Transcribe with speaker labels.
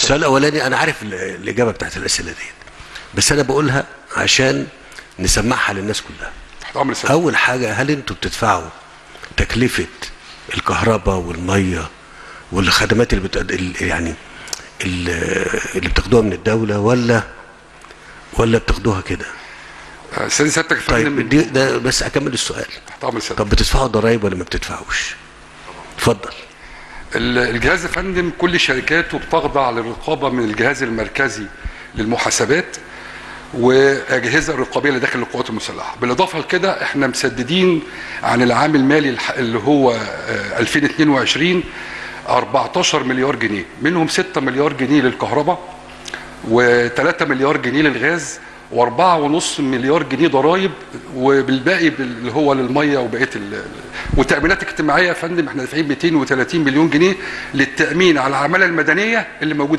Speaker 1: السؤال الاولاني انا عارف الاجابة بتاعت الاسئلة ديت، بس انا بقولها عشان نسمعها للناس كلها.
Speaker 2: تحت امر سيادتك.
Speaker 1: اول حاجة، هل انتوا بتدفعوا تكلفة الكهرباء والمية والخدمات اللي يعني اللي بتاخدوها من الدولة ولا بتاخدوها كده؟
Speaker 2: سيدي سيادتك.
Speaker 1: طيب دي ده بس اكمل السؤال.
Speaker 2: تحت امر سيادتك.
Speaker 1: طب بتدفعوا ضرايب ولا ما بتدفعوش؟ اتفضل.
Speaker 2: الجهاز يا فندم كل شركاته بتخضع للرقابة من الجهاز المركزي للمحاسبات واجهزة الرقابية اللي داخل القوات المسلحة. بالاضافة لكده احنا مسددين عن العام المالي اللي هو 2022 14 مليار جنيه، منهم 6 مليار جنيه للكهرباء و3 مليار جنيه للغاز و4.5 مليار جنيه ضرايب، وبالباقي اللي هو للمية وبقية والتامينات الاجتماعية. يا فندم احنا دافعين 230 مليون جنيه للتامين على العمالة المدنية اللي موجودة.